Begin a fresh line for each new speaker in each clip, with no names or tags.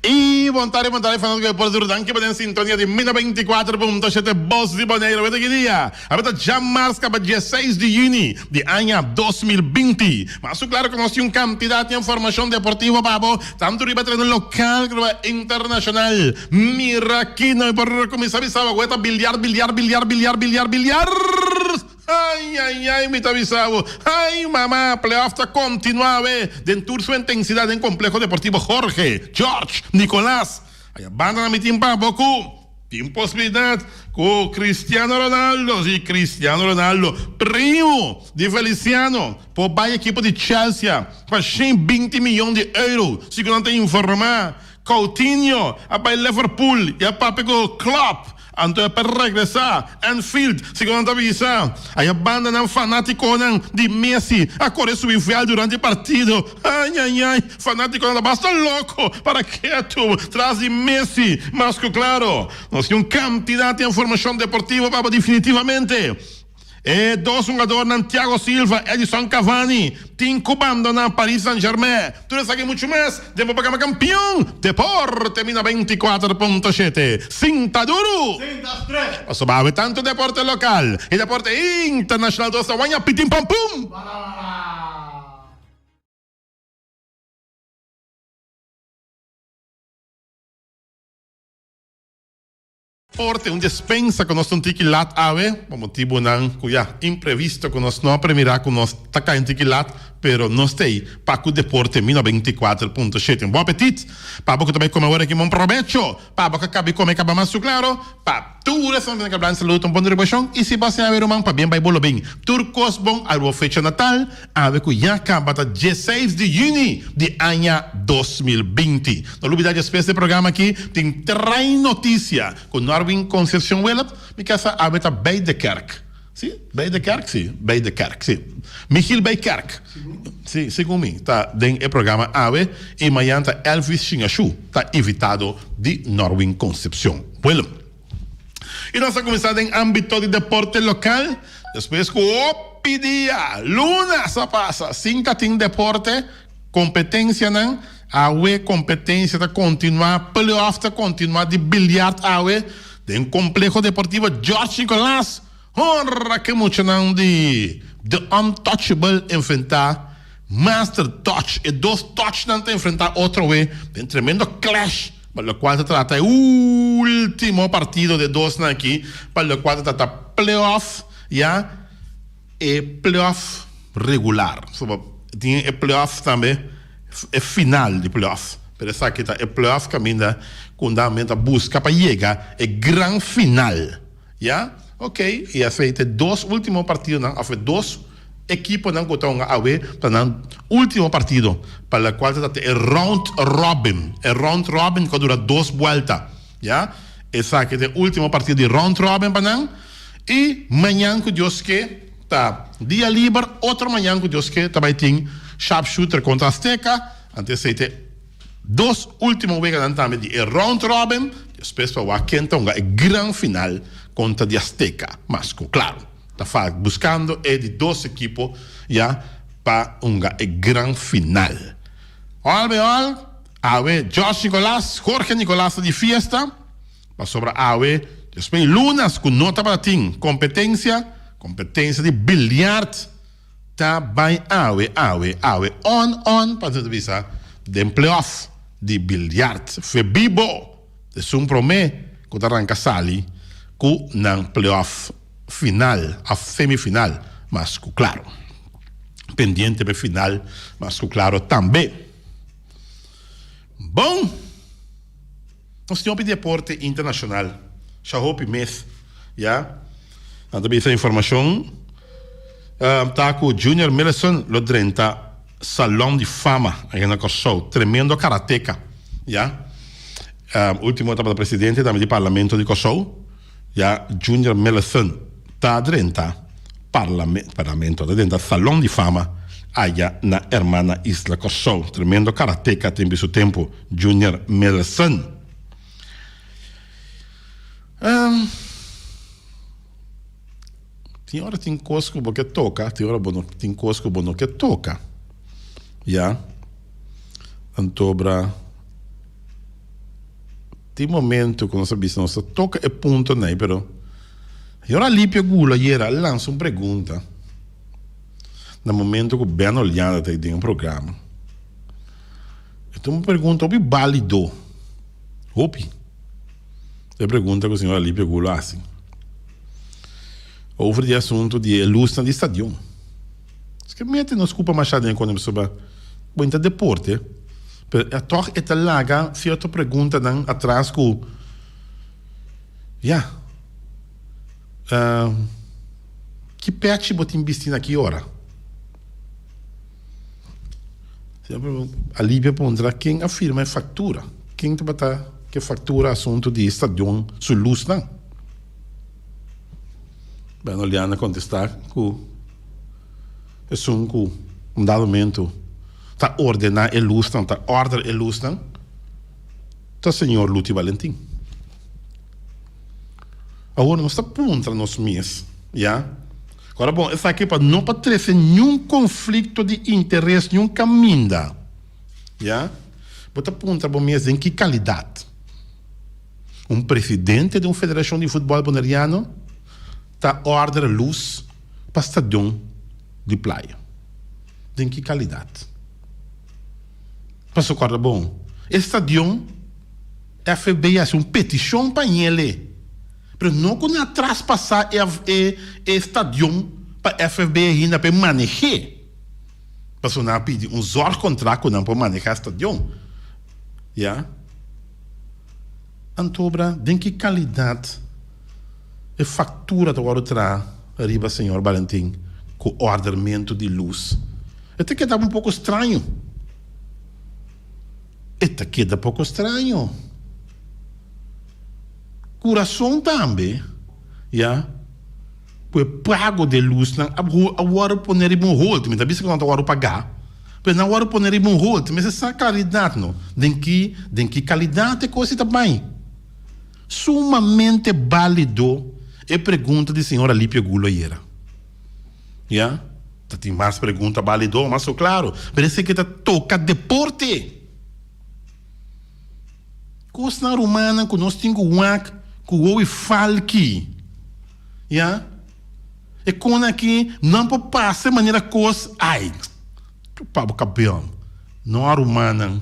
Y bon tarde, bon tarde, fanático de Deporte Duro. Danki pa den sintonia di Mina 24.7 Bos di Bonaire. Weta ki dia? Awor ta djamars kaba dieseis di yüni di aña 2020. Mas su klaro ku nos tin un kantidat di informashon deportivo pa bo, tantu riba tereno lokal ku riba internashonal. Mira aki no por kuminsá bisa bo, weta bilyar, bilyar, bilyar, bilyar, bilyar, bilyar! Ai, ai, ai, mi ta bisa bo. Ai, mama, playoff ta kontinuá awe den tur su intensidat den Kompleho Deportivo Jorge, George, Nicolas. Aya banda na mi tin pa bo ku tin posibilidat ku Cristiano Ronaldo, si, Cristiano Ronaldo, primo di Feliciano, por bai ekipo di Chelsea pa shen binti miyon di euro, segun nan ta informá. Coutinho a bai Liverpool i a papia ku Klopp, anto e por regresá Anfield, segun nan ta bisa. Aya bandanan fanátikonan di Messi a kore subi vèlt durante e partido. Ai ai ai, fanátikonan ta basta loko para ketu tras di Messi. Mas ku klaro, nos tin un kantidat di informashon deportivo pa bo definitivamente. E dos hungadornan Thiago Silva, Edison Cavani tin cu bandona Paris Saint-Germain. Tur esaki y mucho mas den bo programa Campeon Deporte mi na 24 punto shete. Sinta duru! Pasobra awe tanto deporte local y deporte internacional dos ta waña pitin pam pum! Porte un despensa ku nos ta un tiki lat awe, pa motibunan ku ya imprevisto ku nos no a premira ku nos ta kai un tiki lat, pero nos ta ei pa ku deporte mi 94 punto shete. Un bon apetit pa bo ku ta bai kome awor aki, bon probecho pa bo ku a kabi kome kaba mas su klaro, pa tur esnan ku ta blan salud un bon ribashon i si bo a siña awe ruman pabien bai bo lo bin tur kos bon ariba bo fecha natal. Awe ku ya kaba ta dieseis di yüni di aña 2020. No lubida despues di e programa aki tin trai notisia ku Norwin Concepcion Willep. Mi kasa awe ta bij de kerk. Si, bij de kerk? Si, bij de kerk, si. Michiel Bijkerk. Si, segun mi ta den e programa awe i mañan ta Elvis Shingashu ta invitado di Norwin Concepcion Willem. I nos a kuminsá den ámbito di deporte lokal despues ku hopi dia, lunas a pasa sin ta tin deporte, kompetensianan. Awe kompetensia ta kontinuá, play-off ta kontinuá di bilyart awe den Kompleho Deportivo George Nicolaas. Honra ku e muchanan di The Untouchable enfrentá Master Touch. E dos touchnan ta enfrentá otro awe den tremendo clash. Pa lokual ta trata e ultimo partido de dosnan aki, pa lokual ta trata playoff, ya, e playoff regular. So tin e playoff tambe, e final di playoff. Pero esaki ta e playoff kaminda ku nan men ta buska pa yega e gran final. Ya, ok, i esei ta e dos ultimo partidonan of e dos ekiponan ku ta hunga awe ta nan ultimo partido, pa lokual ta trata e round robin, e round robin ku a dura dos buelta, ya, esaki ta e ultimo partido di round robin pa nan, i mañan ku Dios ke ta dia liber, otro mañan ku Dios ke ta bai tin Sharpshooter kontra Azteca, anto esei ta e dos ultimo weganan tambe di e round robin, despues pa wak ken ta hunga e gran final kontra di Azteca, mas ku klaro ta fal buskando e di dos ekipo ya pa hunga e gran final. Al bij al, awe Josh Nicolas, Jorge Nicolas ta di fiesta, pasobra awe despues lunas ku no tabata tin kompetensia, kompetensia di biljart, Ta bai awe awe awe on on pa ta bisa den playoff di biljart Febibo esun prome ku ta ranka sali ku nan playoff final of semifinal mas ku klaro pendiente pa e final mas ku klaro tambe. Bon nos tin hopi deporte internashonal sha hopi mes ya nan ta bisa informashon ta ku Junior Millison lo drenta Salon di Fama aki na Kòrsou tremendo karateka ya ultimo tabata presidente tambe di parlamento di Kòrsou ya Junior Millison ta drenta parlamento ta drenta Salon di Fama aya na hermana isla Kòrsou tremendo karateka tin bisu tempu Junior Millison. Tin ora tin kos ku bo ke toka, tin ora bo no tin kos ku bo no ke toka. Ya. Antobra tin momento ku nos a bisa nos ta toka e puntonan ei, pero e ora Alipio Gulo ayera a lansa un pregunta na momento ku Ben Oleander ta ei den e programa. E ta un pregunta hopi bálido, hopi. E pregunta ku señor Alipio Gulo hasi over di e asuntu di e lusnan di stadion. Esaki mete nos kupa masha den kono pasobra bo ta deporte, pero e tòg e ta laga sierto preguntanan atras ku ya ki pèchi bo tin bisti na ki ora? Alivia puntra ken a firma e factura? Ken tabata ke factura asunto di e stadion su lusnan? Bueno, Liana a contesta cu esun cu un dado momento ta ordena e lusnan, ta order e lusnan, ta señor Luti Valentin. Awor nos ta puntra nos mes, ya. Ora bon, esaki pa no pa trese niun konflikto di interes niun kaminda, ya. Bo ta puntra bo mes den ki kalidat un presidente di un federashon di futbòl boneriano ta òrdera lus pa stadion di Playa. Den ki kalidat? Pasobra kòrda bon, e stadion. FB hasi un petishon pa ñele, pero no ku nan a traspasá e e stadion pa FB ainda pa e maneh'é. Pasobra nan a pidi un zorgcontract ku nan por manehá e stadion. Ya. Antobra den ki kalidat e faktura ta wòrdu traha riba señor Balentin ku òrdermentu di lus? E ta keda un poko straño. E ta keda poko straño. Kurason tambe, ya, ku e pago di e lusnan a a wòrdu pone riba un hold. Mi ta bisa ku nan ta wòrdu pagá, pero nan a wòrdu pone riba un hold. Mester sa klaridat no, den ki den ki kalidat e kos ei ta bai. Sumamente bálido e pregunta di señor Alipio Gulo ayera. Ya. Ta tin mas pregunta balido, mas so claro. Pero esaki ta toca deporte. Cosnan rumannan cu nos tin cu wak cu wowi falki. Ya. E con aki nan por pasa manera cos ay. Chupa bo cabel. No rumannan.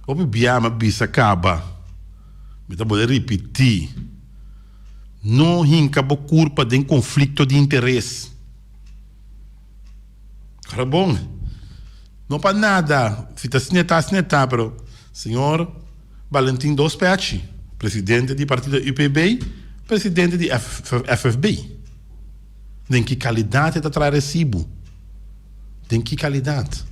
Hopi bia mi a bisa caba. Mi ta bolbe ripiti. No hinka bo kurpa den konflikto di interes. Kara bon, no pa nada, si ta snetá, snetá, pero señor Valentin Dos Pechi, presidente di partido UPB, presidente di FFB, den ki kalidat e ta traha resibu? Den ki kalidat?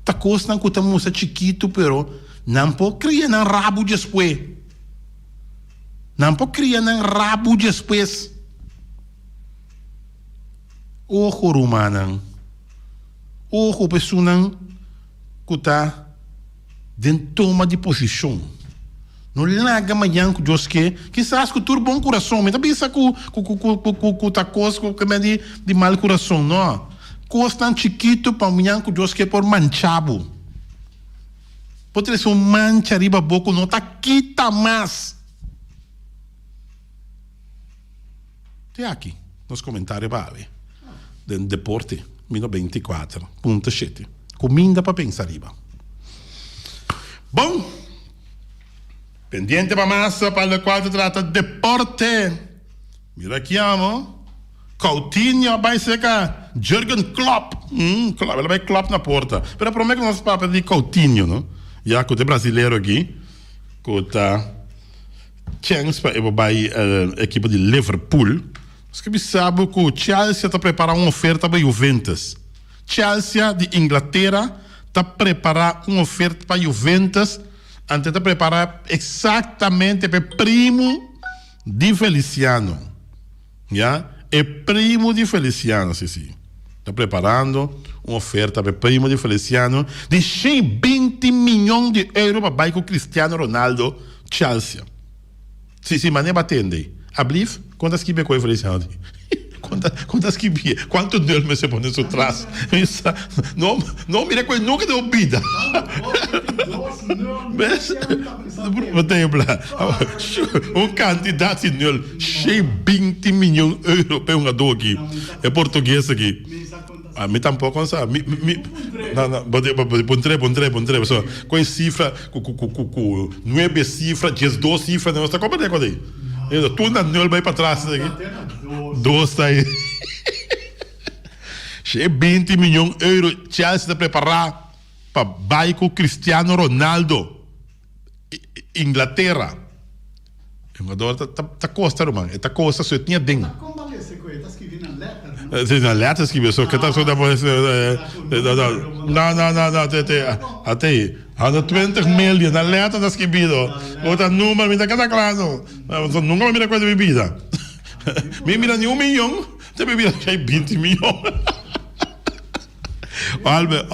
Ta kosnan ku ta mustra chikitu, pero nan por kria nan rabu djespué. Nan por cria nan rabu despues. Ojo rumannan, ojo pa esunnan cu ta den toma di posicion. No laga mañan cu Dios ke, kisas cu tur bon curason, mi ta bisa cu cu ta cos cu di di mal curason, no. Cosnan chikito pa mañan cu Dios ke por mancha bo. Por trese un mancha riba bo ku no ta kita mas. Te aki nos komentario pa awe den Deporte mi 94.7. Kuminda pa pensa riba. Bon, pendiente pa mas pa lokual ta trata deporte. Mira ki amo. Coutinho a bai serka Jurgen Klopp. Mm, Klopp, el a bai Klopp na porta. Pero prome ku nos papia di Coutinho, no? Ya ku ta e brasilero aki ku ta chèns pa e por bai ekipo di Liverpool. Nos ke bisa bo ku Chelsea ta prepara un oferta pa Juventus. Chelsea di Inglatera ta prepara un oferta pa Juventus, anto e ta prepara eksaktamente pa e primu Di Feliciano, ya, e primo di Feliciano, si, si, ta preparando un oferta pa e primo di Feliciano di 120 miyon di euro pa bai cu Cristiano Ronaldo Chelsea. Si, si, mane ba tende. Ablief? Kon ta skibi e koe Feliciano di? Kon ta kon ta skibi e? Kuantu nul mester pone su tras? Mi sa no no mira koe nunka den un bida. Bes? Bo tembla. Un kantidat di nul, 120 miyon euro pa e hungadó aki, e portugues aki. Mi tampoco sa. Mi mi no no bo bo puntr'é puntr'é puntr'é pasobra ku e sifra ku ku ku ku nuebe sifra diesdos sifra nos ta komprendé kos ei. Tur na nul bai patras esaki. Dos ta ei. She 20 miyon euro Chelsea ta prepará pa bai ku Cristiano Ronaldo Inglaterra. E jugador ta ta ta kosta ruman, e ta kosta so e tin aden.
Ta kon bal ese ku e ta skibi na letter no?
Si na letter skibi so ke ta so ta por No no no no te te ate ei 120 million na letter ta skibido bo ta number mi ta keda kla no so nunka mi mira ku den mi bida mi mira ni un miyon te mi bira shei 20 miyon Albert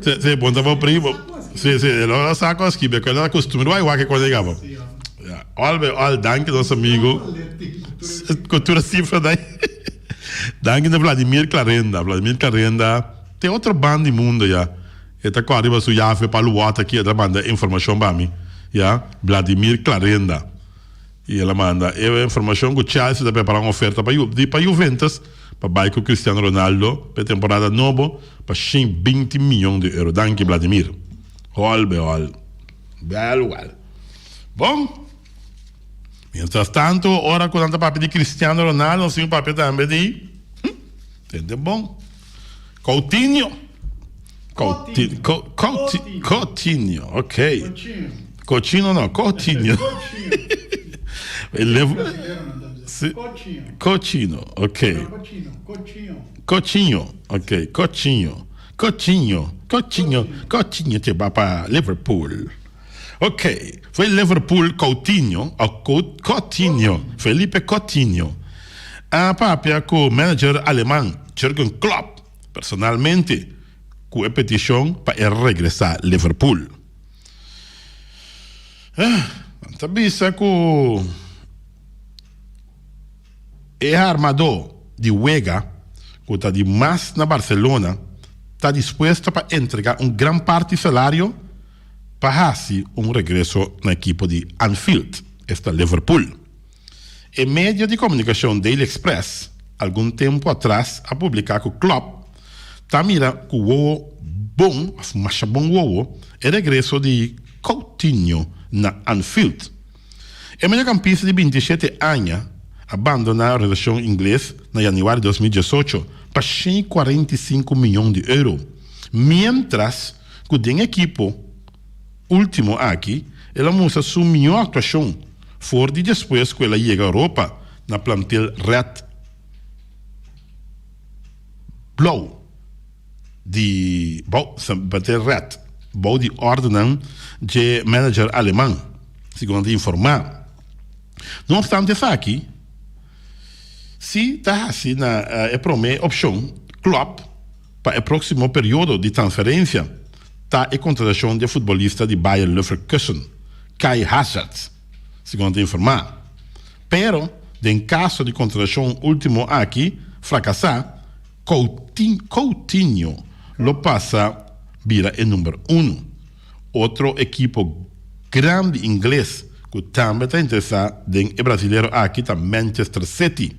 Si si bon ta bo primo si si e lo sa con skibi e la costumbre bai wak e con e gaba Albert al danki nos amigo cu tur e cifra dai danki na Vladimir Clarenda Vladimir Clarenda te otro banda di mundo ya e ta cor riba su yafe pa luwat aki e ta manda informacion pa mi ya Vladimir Clarenda. Y el a manda e informacion cu Chelsea ta prepara un oferta pa di pa Juventus pa bay cu Cristiano Ronaldo pa e temporada nobo pa 120 miyon di euro. Danki Vladimir. Hol be hol. Wel wel. Bon. Mientras tanto ora cu nan ta papia di Cristiano Ronaldo nos tin papia tambe di hm, tende bon. Coutinho. Coutinho. Coutinho. Coutinho, ok. Coutinho no, Coutinho. Coutinho, ok. Coutinho, ok. Coutinho. Coutinho, Coutinho, Coutinho te ba pa Liverpool. Ok, foi Liverpool Coutinho, o Coutinho, Felipe Coutinho a papia cu manager aleman Jurgen Klopp personalmente cu e peticion pa e regresa Liverpool. Nan ta bisa cu E armadó di wega ku ta di mas na Barcelona ta dispuesto pa entrega un gran parti salario pa hasi un regreso na ekipo di Anfield, esta Liverpool. E medio di komunikashon Daily Express algun tempu atras a publiká ku Klopp ta mira ku wowo bon òf masha bon wowo e regreso di Coutinho na Anfield. E mediocampista di 27 aña a bandoná relashon ingles na yanüari 2018 pa 145 miyon di euro, miéntras ku den ekipo último aki el a mustra su mihó aktuashon for di despues ku el a yega Europa na plantel Red Blou. Di bou Bater Red bou di ordennan dje manager aleman, segun nan ta informá. No obstante esaki, si ta hasi na e promé opshon Klopp pa e próksimo periodo di transferensia ta e kontratashon dje futbolista di Bayer Leverkusen, Kai Havertz, segun nan ta informá. Pero den kaso di kontratashon último aki frakasá, Coutinho lo pasa bira e number uno. Otro ekipo grandi ingles ku tambe ta interesá den e brasilero aki ta Manchester City.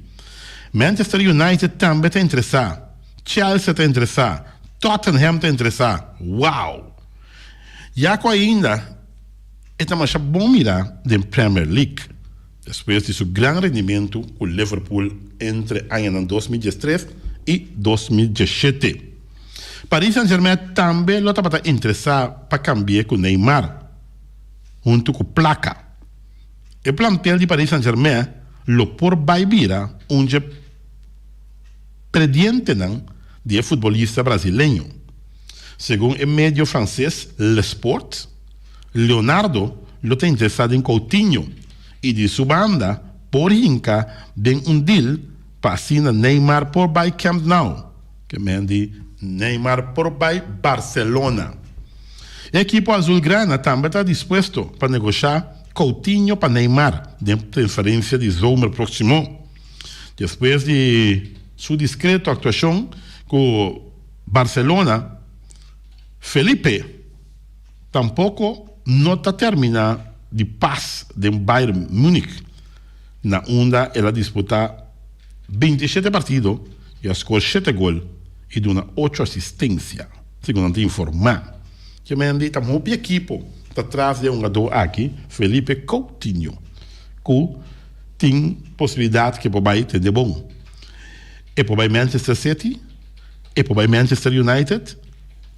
Manchester United tambe ta interesá, Chelsea ta interesá, Tottenham ta interesá. Wow! Ya ku ainda e ta masha bon mirá den Premier League. Despues di su gran rendimentu ku Liverpool entre añanan 2013 i 2017. Paris Saint-Germain tambe lo tabata interesá pa kambi'é ku Neymar huntu ku plaka. E plantel di Paris Saint-Germain lo por bai bira un dje predientenan di e futbolista brasileño. Segun e medio franses Le Sport, Leonardo lo ta interesá den Coutinho i di su banda por hinka den un deal pa asina Neymar por bai Camp Nou, ke men di Neymar por bai Barcelona. E ekipo azulgrana tambe ta dispuesto pa negoshá. Coutinho pa Neymar den transferencia di zomer proximo. Despues di su discreto actuacion cu Barcelona, Felipe tampoco no ta termina di pas den Bayern Munich, na unda el a disputa bintishete partido y a score shete gol y duna ocho asistencia, segun nan ta informa. Ke men di ta hopi ekipo ta tras di e hungadó aki, Felipe Coutinho, ku tin posibilidat ke por bai tende bon. E por bai Manchester City, e por bai Manchester United,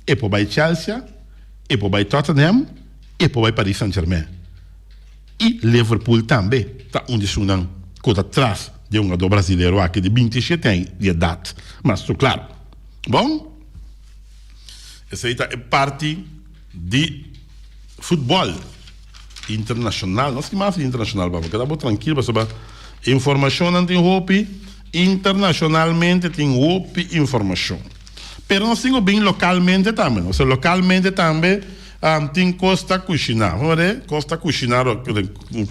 e por bai Chelsea, e por bai Tottenham, e por bai Paris Saint-Germain. I Liverpool tambe ta un di esunnan ku ta tras di e hungadó brasilero aki di bintishete aña di edat. Mas tur klaro. Bon. Esei ta e parti di futbòl internashonal. Nos tin mas di internashonal pa bo keda bo trankil pasobra informashonnan tin hopi, internashonalmente tin hopi informashon. Pero nos tin ku bin lokalmente tambe. Nos lokalmente tambe tin kos ta kushiná. Kos ta kushiná.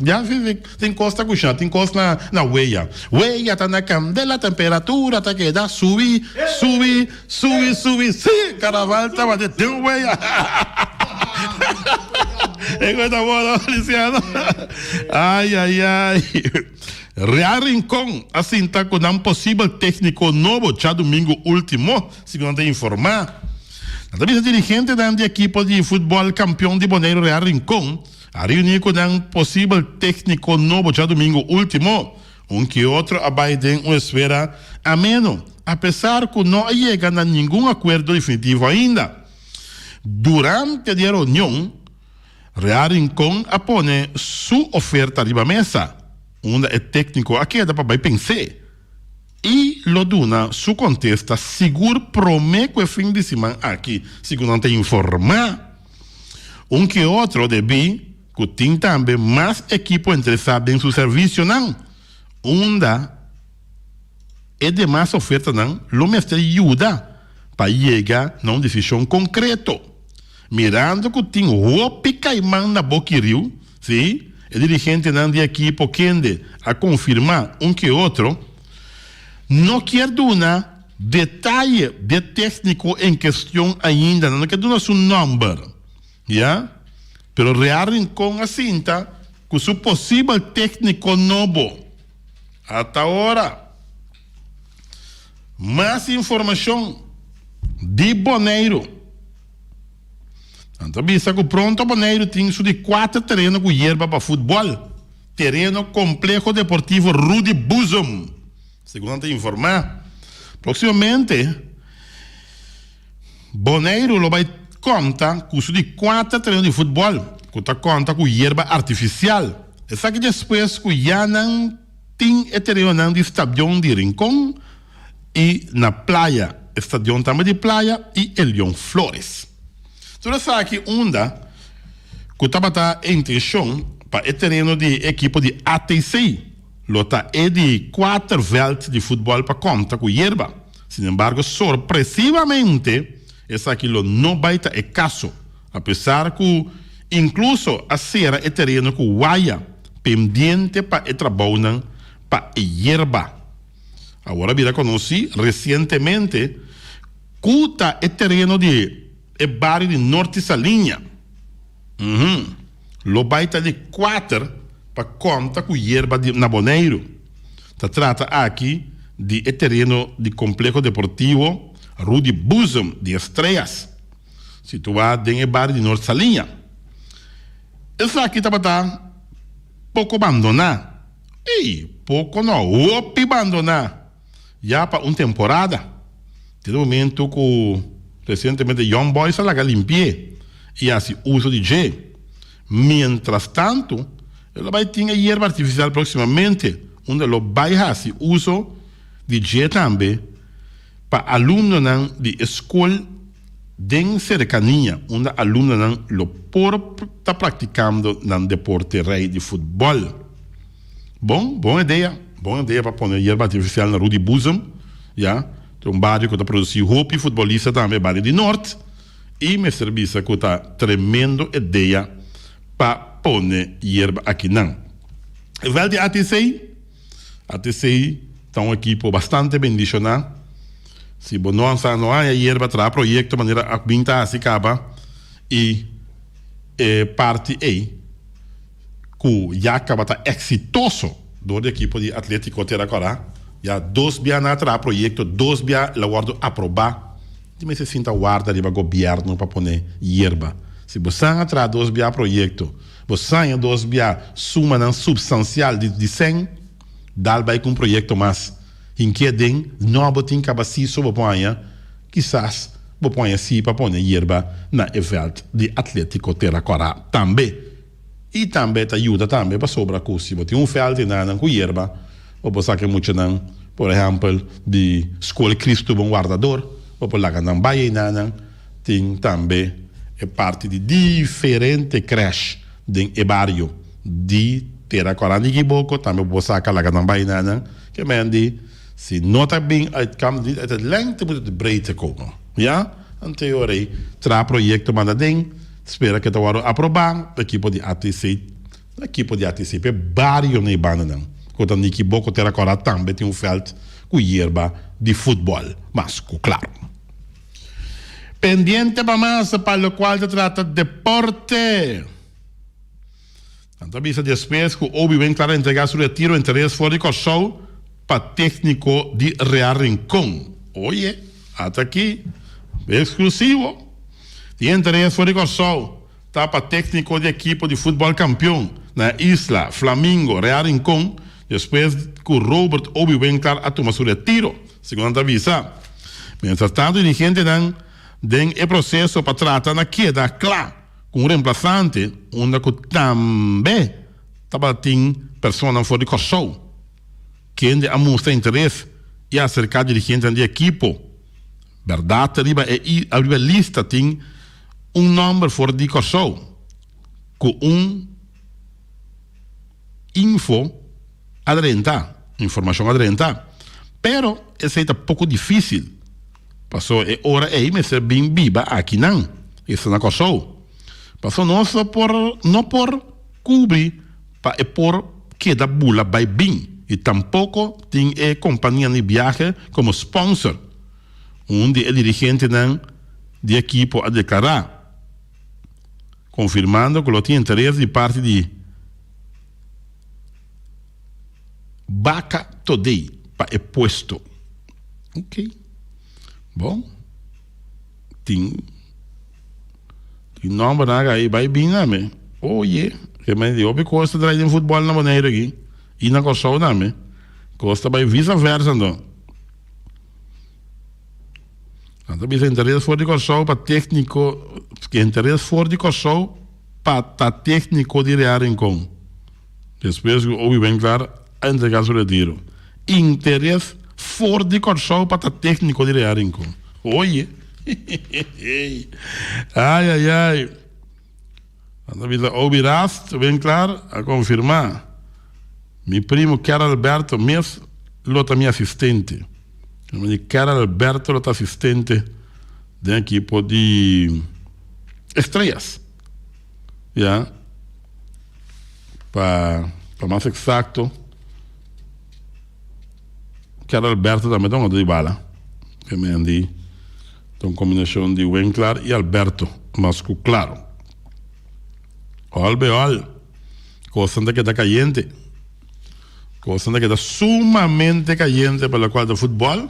Ya si si tin kos ta kushiná tin kos na na weya. Weya ta na kandela temperatura ta keda subi subi subi subi si karaval tabata den weya E kos ta bon no Luciano ay ay ay Real Rincon a sinta ku nan posibel tekniko nobo djadumingu ultimo segun nan ta informa. Nan ta bisa dirigentenan di ekipo di futbòl kampion di Boneiru Real Rincon A reuní ku nan posibel tékniko nobo djadumingu último. Un ki otro a bai den un esfera ameno, apesar ku no a yega na ningun akuerdo definitivo ainda. Durante di e reunion, Real Rincon a pone su oferta riba mesa, unda e tékniko a keda pa bai pens'é i lo duna su kontesta sigur promé ku e fin di siman aki, segun nan ta informá. Un ke otro debí ku tin tambe mas ekipo interesá den su servisionan, unda e demas ofertanan lo mester yuda pa yega na un desishon konkreto. Mirando ku tin hopi kaiman na boki riu, sí, e dirigentenan di ekipo kende a konfirmá un ke otro no kier duna Detaye di e tékniko en kestion ainda nan no ke duna su nòmber, ya, pero Real Rincon a sinta ku su posibel tékniko nobo. Ata ora. Mas informashon di Boneiru. Nan ta bisa ku pronto Boneiru tin su di kuater tereno ku yerba pa futbòl, Tereno Kompleho Deportivo Rudy Boezem. Segun nan ta informá, próksimamente Boneiru lo bai konta ku su di kuater tereno di futbòl ku ta konta ku yerba artifisial. Esaki despues ku ya nan tin e terenonan di stadion di Rincon i na Playa, e stadion tambe di Playa i Elion Flores. Tur esaki unda ku tabata e intenshon pa e tereno di e ekipo di ATC. Lo ta e di kuater vèlt di futbòl pa kònta ku yerba. Sinembargo, sorpresivamente esaki lo no bai ta e kaso, apesar ku inkluso a sera e tereno ku waya pendiente pa e trabounan pa e yerba. Awor a bira konosí resientemente ku ta e tereno di e bario di Norte Saliña. Uhum. Lo bai ta di kuater pa konta ku yerba di na Boneiru. Ta trata aki di e tereno di Kompleho Deportivo Rudy Boezem di Estrellas, situá den e bario di Noord Saliña. Esaki tabata poko bandoná. Ey, poko no, hopi bandoná! Ya pa un temporada. Te e momento cu recientemente Young Boys a laga limpi'e y haci uso di dje. Mientras tanto, e lo bay tin e yerba artificial proximamente, unda lo bay haci uso di dje tambe pa alumnonan di e scol den cercania, unda alumnonan lo por ta practicando nan deporte rey di futbol. Bon, bon idea. Bon idea pa pone yerba artificial na Rudy Boezem, ya. Ta un bario cu ta produci hopi futbolista tambe, bario di Noord. Y mester bisa cu ta tremendo idea pa. pone yerba akinan. E vèlt di ATC, ATC ta un ekipo bastante bendishoná. Si bo no sa no haña yerba traha proyekto manera a bin ta hasi kaba i e parti ei ku ya kaba ta eksitoso dor di ekipo di Atletico Tera Kòrá ya dos bia nan a traha proyekto dos bia el a wòrdu aprobá. Di mester sinta warda riba gobièrnu pa pone yerba. Si bo san a traha dos bia proyekto, bo saña dos bia sumanan supstansial di di sèn, dal bai ku un proyekto mas. Hinkia den no bo tin kaba si so bo por haña, kisas bo por haña si pa pone yerba na e vèlt di Atlétiko Tera Kòrá tambe. I tambe ta yuda tambe pasobra ku si bo tin un vèlt i nan ku yerba, bo por saka e muchanan, por ehèmpel, di Skol Kristu Bon Wardador, bo por laga nan bai einan. Tin tambe e parti di diferente krèsh den e bario di Tera Kòrá di Kiboko, tambe bo por saka laga nan bai einan. Ke men di si no ta bin uit kamp di uit het lengte moet het de breedte komen. Ya? Anto e ora ei traha proyekto manda den. Spera ke ta wòrdu aprobá ekipo di ATC ekipo di ATC p'e bario na e bandanan ku ta Niki Boko Tera Kòrá tambe tin un vèlt ku yerba di futbòl mas ku klaro. Pendiente pa mas pa lokual ta trata deporte. Nan ta bisa despues ku Obi Winkler a entregá su retiro interes for di Kòrsou pa tékniko di Real Rincon. Oye, ata aki, eksklusivo. Tin interes for di Kòrsou ta pa tékniko di ekipo di futbòl kampion na e isla, Flamingo, Real Rincon, despues ku Robert Obi Winkler a tuma su retiro, segun nan ta bisa. Mientras tanto dirigentenan den e proseso pa trata na keda kla. Ku un remplasante unda ku tambe tabatin personanan for di Kòrsou kende a mustra interes i a aserká dirigentenan di ekipo. Bèrdat riba e riba e lista tin un nòmber for di Kòrsou ku un info a drenta, informashon a drenta, pero esei ta poko difísil. Paso e ora ei mester bin biba akinan, esta na Kòrsou. Paso nos no por no por kubri pa e por keda bula bai bin i tampoko tin e kompanianan di biahe komo sponsor, un di e dirigentenan di ekipo a deklará, konfirmando ku lo tin interes di parti di Baka Today pa e puesto. Ok. Bon. Tin tin nombernan aka ei bai bin name. Oye, ke men di hopi kos ta drai den futbòl na Boneiru aki i na Kòrsou tambe. Kos ta bai visa versa anto. Nan ta bisa interes for di Kòrsou pa tékniko, interes for di Kòrsou pa ta tékniko di Real Rincon. Despues ku Obi Winkler a entregá su retiro, interes for di Kòrsou pa ta tékniko di Real Rincon. Oye! Ai ai ai! Nan ta bisa Obi Rast Winkler a konfirmá, Mi primo Ker Alberto mes lo ta mi asistente. Ker Alberto lo ta asistente den ekipo di Estrellas. Ya. Pa pa mas eksakto, Ker Alberto tambe ta un otro di bala. Ke men di ta un kombinashon di Winklar i Alberto, mas ku klaro. Òl be òl, kosnan ta keda kayente. Kosnan ta keda sumamente kayente pa lokual ta futbòl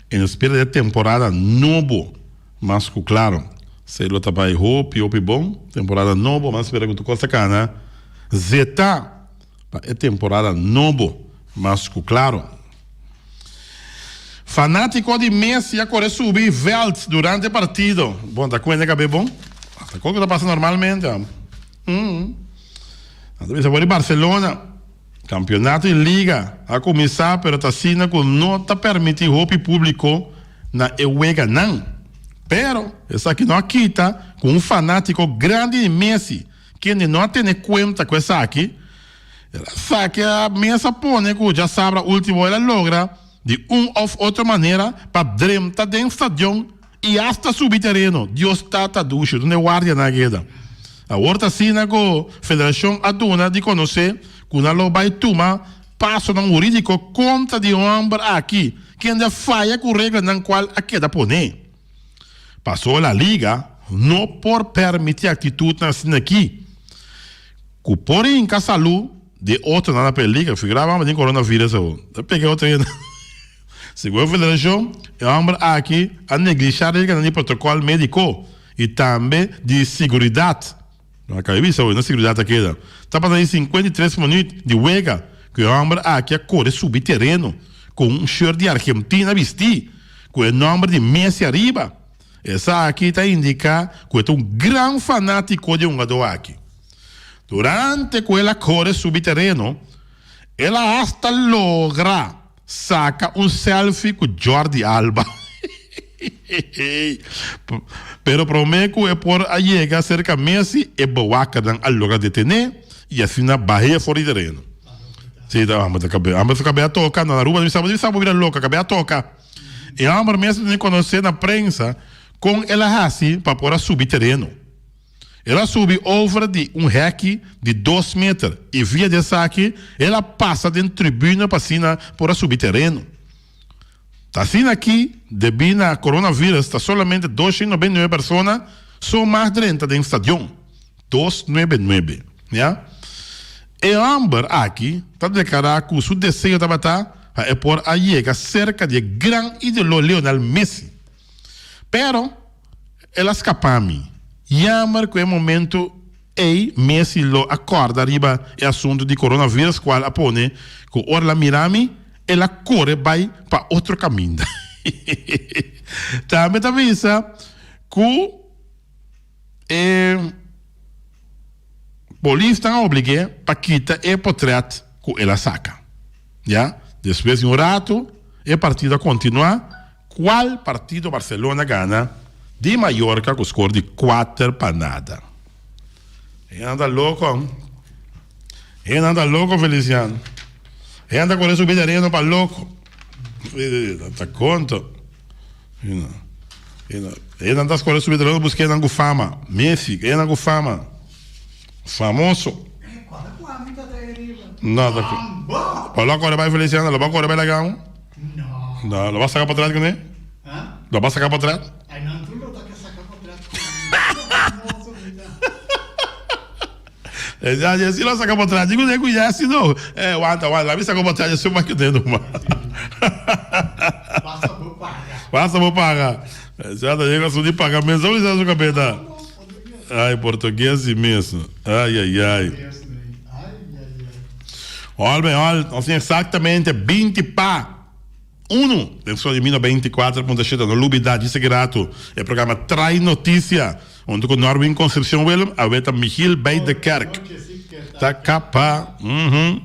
en espera di e temporada nobo. Mas ku klaro, esei lo ta bai hopi hopi bon. Temporada nobo, mas spera ku tur kos ta kana zeta pa e temporada nobo. Mas ku klaro. Fanátiko di Messi a kore subi vèlt durante partido. Bon, ta kuende kab'é bon? Ta kos ku ta pasa normalmente. Nan ta bisa for di Barcelona. Campeonato y liga a cuminsa pero ta asina cu no ta permiti hopi publico na e weganan. Pero esaki no a kita cu un fanatico grandi di Messi kende no a tene cuenta cu esaki, el a saca mes a pone cu djasabra ultimo el a logra di un of otro manera pa drenta den stadion y hasta subi tereno. Dios tata dushi, donde guardianan a keda? Awor ta asina ku federashon a duna di konosé ku nan lo bai tuma pasonan hurídiko kontra di e hòmber aki kende a faya ku reglanan kual a keda poné. Paso La Liga no por permití aktitutnan asina aki ku por hinka salú di otronan na peliger. Figurá bo tin coronavirus awor, ta pega otro hende. Segun e federashon, e hòmber aki a neglishá reglanan di protokòl médiko i tambe di siguridat. No a kaba di bisa hoy, no siguridat a keda. Tabata di 53 minuut di wega ku e hòmber aki a kore subi tereno ku un shirt di Argentina bistí ku e nòmber di Messi ariba. Esaki ta indiká ku e ta un gran fanátiko di e hungadó aki. Durante ku el a kore subi tereno, el a hasta logra Saca un selfie cu Jordi Alba. Pero prome cu e por a yega cerca Messi, e bewakernan a logra detene y asina bah'e for di tereno. Si, ta homber ta cabe, homber su cabe a toca, na Aruba mi sa, mi sa bo bira loca, cabe a toca. E homber mes a tene conoce na prensa con el a haci pa por a subi tereno. El a subi over di un hèki di dos meter i via di esaki el a pasa den tribuna pa asina por a subi tereno. Ta asina aki, debí na coronavirus ta solamente 299 persona so mag drenta den stadion. Dos nuebe nuebe, ya. E hòmber aki ta deklará ku su deseo tabata pa e por a yega serka di e gran ídolo Lionel Messi. Pero. El a skapá mi. Jammer ku e momento ei Messi lo a kòrda riba e asuntu di coronavirus kual a pone ku ora el a mira mi el a kore bai pa otro kaminda. Tambe ta bisa ku e polisnan a oblig'é pa kita e potrèt ku el a saka. Ya, despues di un ratu e partido a kontinuá. Cual partido Barcelona gana di Mallorca cu score di 4-0. Hende ta loco. Hende ta loco Feliciano. Hende ta core subi tereno pa loco. Ta conto. Hende ta score subi tereno busca hende cu fama. Messi, hende cu fama. Famoso. No, ta Lo a core bay Feliciano, lo ba core bay laga un. No. Lo ba saca potret cu ne? Lo ba saca potret?
Ay nan tur lo ta ke saca potret cu
ne. Ya ya si lo saca potret cu ne cu Jessy no. Eh wanta wanta la mi saca potret yo suma cu ne numa.
Basta bo paga.
Basta bo paga. Ya ta yega su di paga mes. Zo bisa su cabeta. Ay portugues di mes. Ay ay ay. Ol ben ol, nos tin exactamente 20 pa 1 den so di 1924.7. No lubida djis aki rato e programa Trae Noticia hunto cu Norwin Concepcion Willem, awe ta Michiel bij de Kerk. Ta capa. Mhm.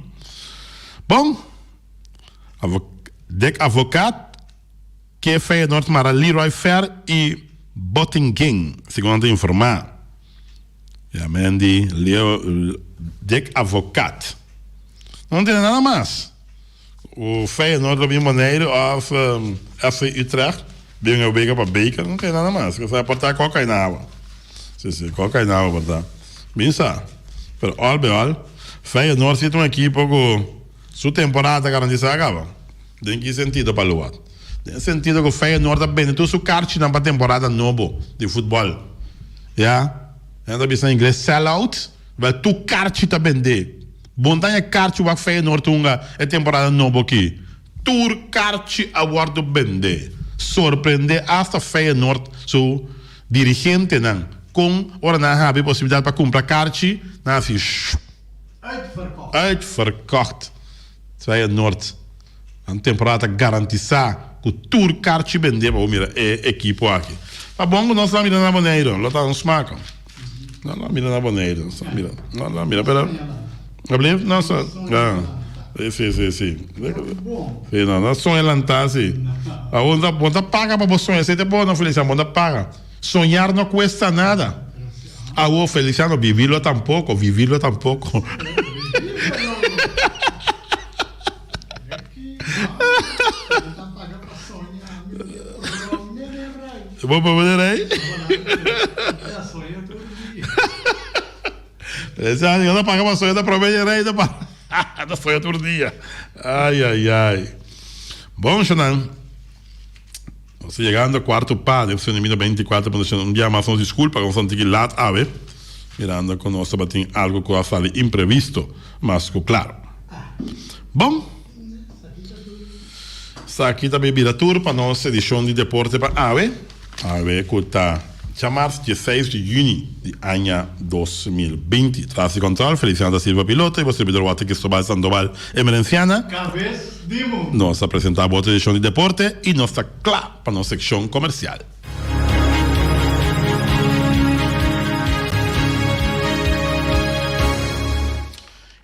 Bon. Dick Advocaat Ke Feyenoord mara Leroy Fer i Bottinguin, segun nan ta informá. Ya men di Leo Dick Advocaat. No tene nada mas. U Feyenoord lo bin Boneiru òf FC Utrecht bin e wega pa beker, no tene nada mas. Kos por ta kòk kai na awa. Si si, kòk kai na awa por ta. Bin sa. Pero òl be òl, Feyenoord si ta un ekipo ku su temporada ta garantisá kaba. Den ki sentido pa Luat? Den sentido ku Feyenoord a bende tur su karchinan pa temporada nobo di futbòl. Ya, nan ta bisa na ingles sell out, wèl tur karchi ta bendé. Bon ta e karchi wak Feyenoord hunga e temporada nobo aki. Tur karchi a wòrdu bendé. Sorprendé asta Feyenoord su dirigentenan kon ora nan a habri posibilidat pa kumpra karchi, nan a hasi shup.
Uitverkocht.
Uitverkocht. Feyenoord nan temporada ta garantisa ku tur karchi bende pa bo mira e ekipo aki. Ta bon ku nos ta mira na Boneiru, lo ta un smaka. No ta mira na Boneiru, nos ta mira, no ta mira pero Ablief? No so, ah, si si si. Si no, no soña lanta si. Awor bo ta paga pa bo soña, esei ta bon no Feliciano, bo ta paga. Soñar no cuesta nada. Awo Feliciano, vivirlo tampoco, vivirlo tampoco. Bo pa poner ahí? Feliciano, yo ta paga pa soña ta prome dje rei ta pa ta soña tur dia. Ay ay ay. Bon shonan. Nos ta yegando cuarto pa den opcion di mil 24 punto shon. Un dia mas nos disculpa cu nos a tiki laat awe mirando cu nos tabatin algo cu a sali imprevisto mas cu claro. Bon. Esaki ta bay bira tur pa nos edicion di deporte pa awe. Awe cu ta djamars dieseis di juni di aña 2020. Tras di control Feliciano da Silva piloto y bo servidor Walter Cristobal Sandoval Emerenciana.
Cabes di mundo.
Nos a presenta bo otro edicion di deporte y nos ta cla pa nos seccion comercial.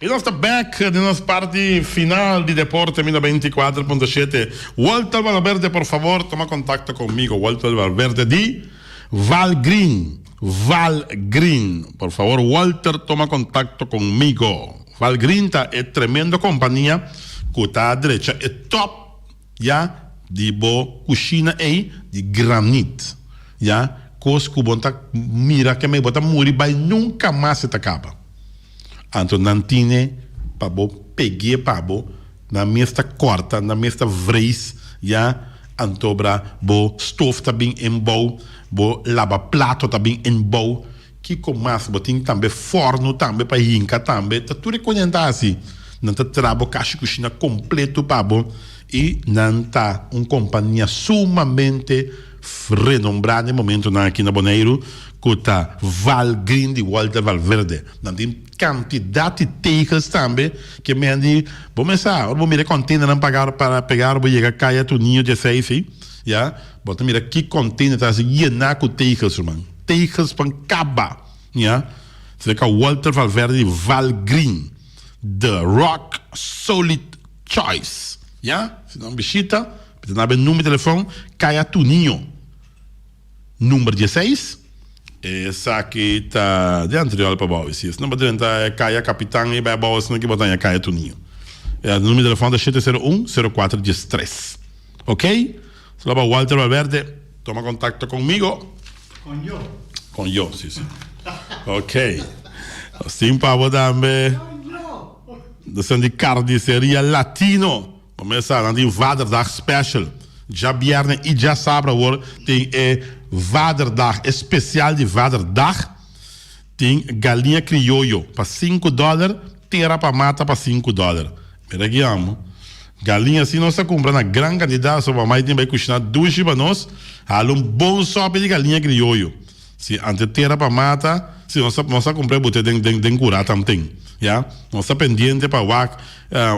Y nos ta bek den nos parti final di Deporte Mi 94.7. Walter Valverde, por favor, toma contacto conmigo. Walter Valverde di Val Green. Val Green. Por favor, Walter, toma contacto conmigo. Val Green ta e tremendo compania cu ta drecha e top ya di bo cushina ey di granit. Ya, cos cu bo ta mira keme bo ta muri bay nunca mas e ta caba. Anto nan tine pa bo pegu'é pa bo, nan mes ta kòrta, nan mes ta vreis, ya, anto bra bo stof ta bin en bou, bo laba plato ta bin en bou, kiko mas, bo tin tambe fòrnu tambe pa hinka tambe, ta tur e kos nan ta hasi, nan ta traha bo kashi kushina kompleto pa bo i nan ta un kompania sumamente renombrá den momentonan aki na Boneiru ku ta Val Green di Walter Valverde. Nan tin kantidat di tegels tambe ke men di bo mes sa ora bo mira e kòntenernan paga para pega ora bo yega Kaya Tuniño dieseis ei ya bo ta mira ki kòntener ta hasi yená ku tegels ruman tegels pan kaba ya serka Walter Valverde di Val Green the rock solid choice ya si nan bishita bo ta na be number di telefòn Kaya Tuniño. Number dieseis. Esaki ta di anterior pa bou. Si esnan pa drenta e kaya Kapitan i bai abou esnan ki bo ta haña kaya Tuniño. E number di telefòn ta shete sero un, sero kuater diestres. Ok? Solo pa Walter Valverde toma kontakto konmigo.
Kon yo.
Kon yo, si si. Ok. Nos tin pa bo tambe.
Kon yo.
Nos tin di Carniceria Latino. Bo mester sa nan tin Vaderdag special. Djabierne i djasabra awor tin e Vaderdag, e special di Vaderdag. Tin galiña crioyo pa sinku dollar, tera pa mata pa sinku dollar. Mira ki amo. Galiña si nos ta cumpra na gran cantidad so mamai tin bay cushina dushi pa nos. Hala un bon sopi di galiña crioyo. Si ante tera pa mata, si nos ta nos ta cumpra e bute den den den cura tamten. Ya. Nos ta pendiente pa wak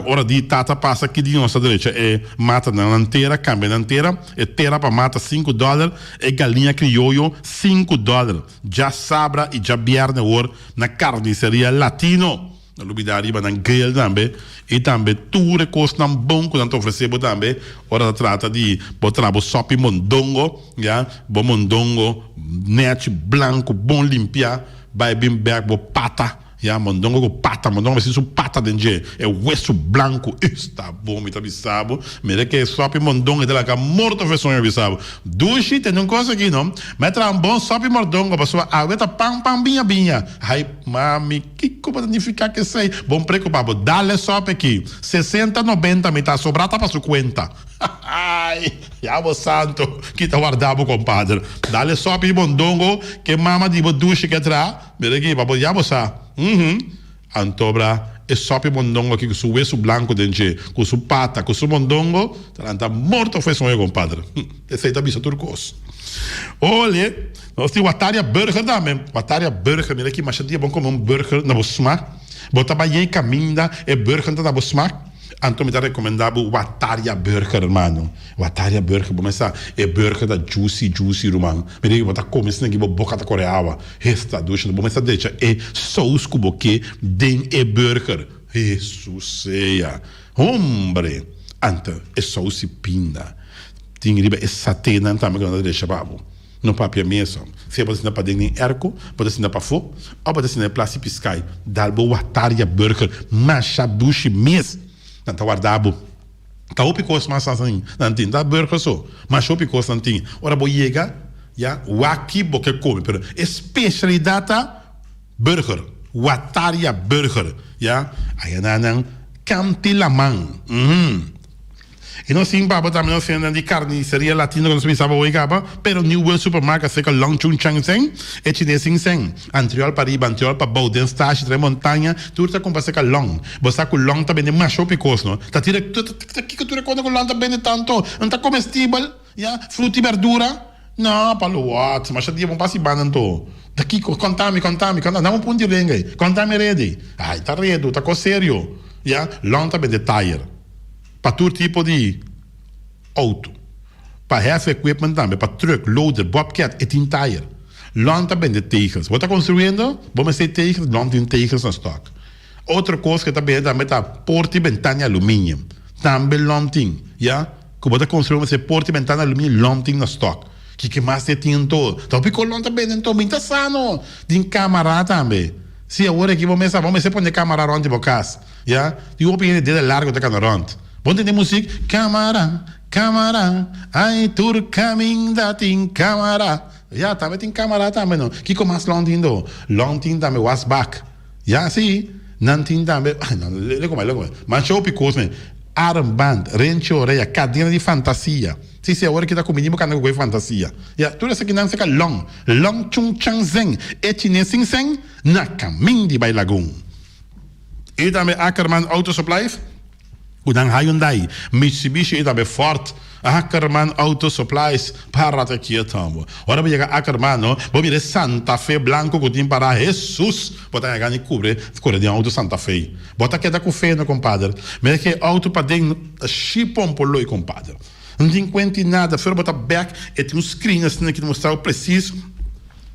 ora di tata pasa ki di nos ta drecha e matanan nan tera, cambia nan tera. E tera pa mata sinku dollar, e galiña crioyo sinku dollar. Djasabra y djabierne awor na Carniceria Latino. No lubida riba nan grill tambe y tambe tur e cosnan bon cu nan ta ofrece bo tambe ora ta trata di bo traha bo sopi mondongo ya bo mondongo nechi blanco bon limpia bay bin bek bo pata ya mondongo cu pata mondongo mester tin su pata den dje e weso blanco esta bon mi ta bisa bo mira ke sopi mondongo e ta laga morto fe soño bisa bo dushi tende un cos aki no mi a traha un bon sopi mondongo pasobra awe ta pan pan biña biña hay mami. Kiko bo ta nifiká kesei? Bon preokupá bo. Dale sòp aki. Sesenta, nobenta mi ta sobrá ta pa su kuenta. Ai, ya bo santo, ki ta warda bo kompader. Dale sòp i bondongo ke mama di bo dushi ke tra. Mira aki, pa bo ya bo sa. Uhum. Antobra e sòp i bondongo aki ku su wesu blanku den dje, ku su pata, ku su bondongo, ta lanta morto fo'i soño kompader. Esei ta bisa tur kos. Ole. Nos tin Wataria Burger tambe. Wataria Burger, mira ki masha dia bon come un burger na bo smak. Bo ta bai yei caminda, e burger ta na bo smak. Anto mi ta recomenda bo Wataria Burger, hermano. Wataria Burger, bo mester sa, e burger ta juicy, juicy, ruman. Mira ki bo ta come esaki bo boca ta core awa. Esta dushi. Bo mester decha e saus cu bo ke den e burger. Hesus sea. Hombre! Anto e saus si pinda. Tin riba e saténan tambe cu nan ta decha pa bo. No papia mesun. Sea bo ta sinta paden den erko, bo ta sinta pafó, òf bo ta sinta den plas di piskai, dal bo wataria burger masha dushi mes. Nan ta warda bo. Ta hopi kos mas nan tin. Ta burger so. Masha hopi kos nan tin. Ora bo yega, ya, wak ki bo ke kome. Pero e spesialidat ta burger. Wataria Burger, ya, aya na nan Kanti Laman, uhmm. I nos tin papa tambe nos tiendanan di carniceria latino ku nos bisa bo kaba, pero New World Supermarket serka Long Chun Chang Seng, e chines sin seng. Antriol pa riba, antriol pa bou, den stashi, trae montaña, tur ta kumpra serka Long. Bo sa ku Long ta bende masha hopi kos no. Ta tira ta kiko tur e kos ku Long ta bende tanto? No ta comestibel, ya, fruta i berdura? No, pa lo wòt, masha dia bon pasa i banda anto. Ta kiko? Kontami, kontami, kontami, dame un punti renga ei. Kontami redi. Ai, ta redu, ta kos serio, ya. Long ta bende tire. Pa tur tipo di auto. Pa heavy equipment tambe, pa truck, loader, bobcat, e tin tire. Lon ta bende tegels. Bo ta construyendo, bo mester tegels, Lon tin tegels na stock. Otro cos cu e ta bende tambe ta porta y bentana di aluminium. Tambe Lon tin, ya. Cu bo ta construy, bo mester porta y bentana di aluminium, Lon tin na stock. Kiko mas e tin anto? Ta hopi cu Lon ta bende anto, mi ta sa no. Tin camara tambe. Si, awor aki bo mes sa, bo mester pone camara rond di bo cas. Ya, tin hopi hende dede largo ta cana rond. Bo tende muziek? Camara, camara, ay tur caminda tin camara. Ya, tambe tin camara tambe no. Kico mas long tin do? Long tin tambe wasbak. Ya, si. Nan tin tambe, ay no, le come, le come. Masha hopi cos men. Armband, renchi orea, cadena di fantasia. Si, si, awor ki ta cuminda bo cana cu goe fantasia. Ya, tur esakinan seca long. Long chung chang zeng. E chines sin seng na camin di bay lagun. I tambe Ackerman Auto Supplies ku nan Hyundai, Mitsubishi i tambe Ford. Ackerman Auto Supplies para ta kieto bo. Ora bo yega Ackerman no, bo mira e Santa Fe blanco ku tin para. Hesus! Bo ta yega ni kubre kore den auto Santa Fe. Bo ta keda ku fe no kompader. Mira ke auto paden ta shipon poloi kompader. No tin kuenti nada. Fuera bo ta bek e tin un screen asina ki ta mustra bo precies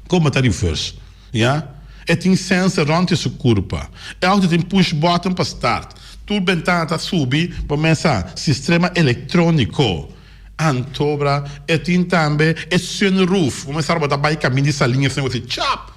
kon bo ta reverse. Ya. E tin sensor rond di su curpa. E auto tin push button pa start. Tur bentana ta subi pa mesa sistrema electronico. Antobra e tin tambe e sunroof. Bo mesa bo ta bay camin di salinga asina bo si chap!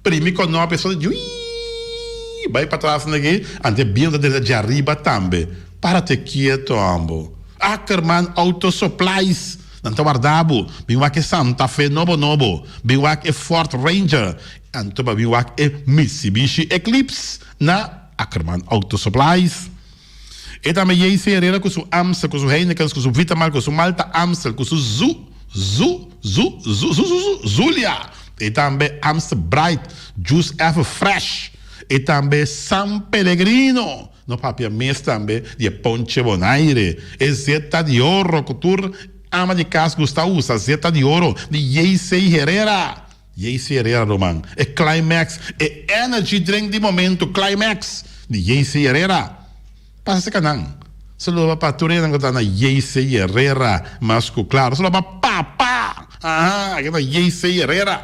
Primi konop e so di juiiiii bay patras naki anto e biento ta drenta djariba tambe. Parate kieto ambo. Ackerman Auto Supplies. Nan ta warda bo. Bin wak e Santa Fe nobo nobo. Bin wak e Ford Ranger. Anto pa bin wak e Mitsubishi Eclipse na Ackerman Auto Supplies. E tambe JC Herrera ku su Amstel, ku su Heinekens, ku su Vitamalt, ku su Malta Amstel, ku su Zu, Zu, Zu, Zu, Zu, Zu, Zu, Zulia. E tambe Amstel Bright, Juice Ever Fresh. E tambe San Pellegrino. No papia mes tambe di e ponche Bonaire, e zeta di oro ku tur ama di kas gusta usa, zeta di oro di JC Herrera. JC Herrera ruman, e climax, e energy drink di momento, climax di JC Herrera. Pasa serka nan. Saludo pa tur esnan ku ta na JC Herrera, mas ku klaro. Saludo pa papa, aha, aki ta JC Herrera.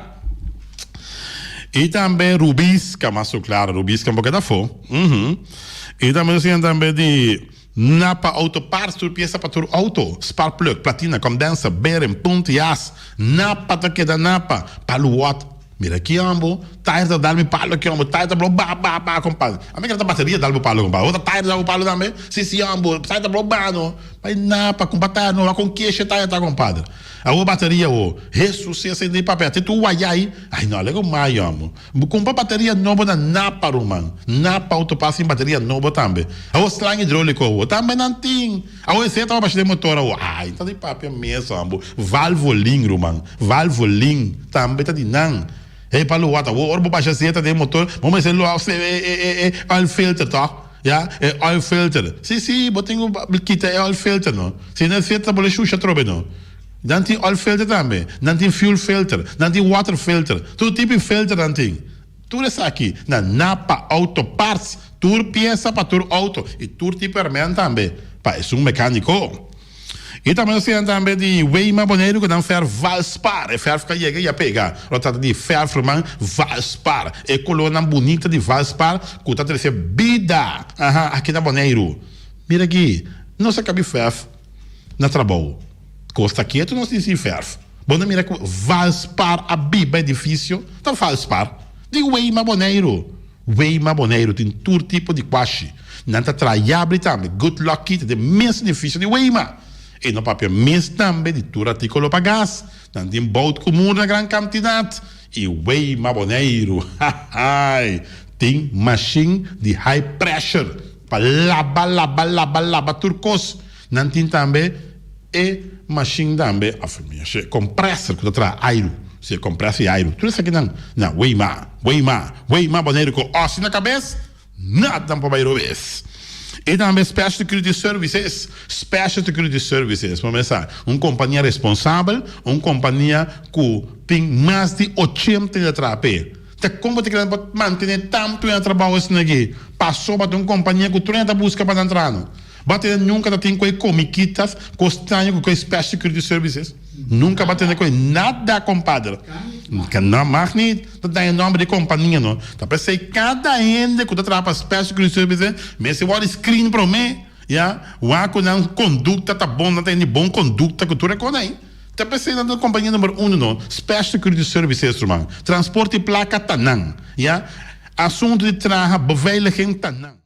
I tambe Rubisca, mas ku klaro, Rubisca un poco ta afó. Uhum. I tambe nos tin tambe di Napa Auto Parts, tur piesa pa tur auto, spark plug, platina, condenser, bearing, punt i as. Napa ta keda Napa. Palu wòt. Mira ki ambo, tire ta dal mi palo ki ambo, tire ta blo ba ba ba compadre. A mi kere ta bateria dal bo palo compadre. Ota tire dal bo palo tambe? Si si ambo, tire ta blo ba no. Bai Napa, cumpra tire no, wak con kesha tire ta compadre. Awo bateria awo. Hesus esei di papia te tu wayai. Ai no alego mayo amo. Bo cumpra bateria nobo na Napa ruman. Napa autopas tin bateria nobo tambe. Awo slang hidrolico awo tambe nan tin. Awo esei tabata bashi den motor awo. Ai ta di papia mes amo. Valvoline ruman. Valvoline tambe ta di nan. Hey pa lo wata awo ora bo basha zeta den motor bo mester lo e oil filter toch. Ya e oil filter. Si si bo tin ku kita e oil filter no. Si no e filter ta bole shusha atrobe no. Nan tin oil filter tambe. Nan tin fuel filter. Nan tin water filter. Tur tipo di filter nan tin. Tur esaki na Napa Auto Parts. Tur piesa pa tur auto y tur tipo herment tambe pa esun mecanico. Y tambe nos tin tambe di Weima Boneiru cu nan verf Valspar. E verf cu a yega y a pega. Lo trata di verf ruman Valspar. E colornan bunita di Valspar cu ta trece bida aha aki na Boneiru. Mira aki, nos a cabi verf na trabou. Cos ta ketu nos tin sin verf. Bo no mira cu Valspar a biba edificio? Ta Valspar di Weima Boneiru. Weima Boneiru tin tur tipo di kwashi. Nan ta traha yabri tambe. Good Lucky ta den mes edifisio di Weima. E no papia mes tambe di tur artíkulo pa gas. Nan tin bout ku mur na gran kantidat. I Weima Boneiru, hahai! Tin mashin di high pressure pa laba laba laba laba tur kos. Nan tin tambe e mashin tambe of e compressor ku ta traha airu. Si e compressor di airu. Tur esakinan na Weima, Weima, Weima Boneiru ku osi na kabes. Nada pa bai robes. E tambe Special Security Services, Special Security Services, bo mester sa, un kompania responsabel, un kompania ku tin mas di ochenta aña ta traha p'e. Ta kon bo ta kere pa mantené tantu aña trabou asina aki? Pasobra ta un kompania ku tur aña ta buska pa nan traha no. Bo a tende nunka ta tin ku e komikitas, kos straño ku e Special Security Services? Nunka bo a tende ku e nada, kompadre. No mag ni ta daña nomber di kompania no. Ta p'esei kada hende ku ta traha pa Special Security Services mester wòrdu screen promé, ya, wak ku nan kondukta ta bon, nan ta hende di bon kondukta ku tur e kos ei. Ta p'esei nan ta kompania number uno no. Special Security Services, ruman. Transporte di plaka ta nan, ya. Asuntu di traha beveiliging ta nan.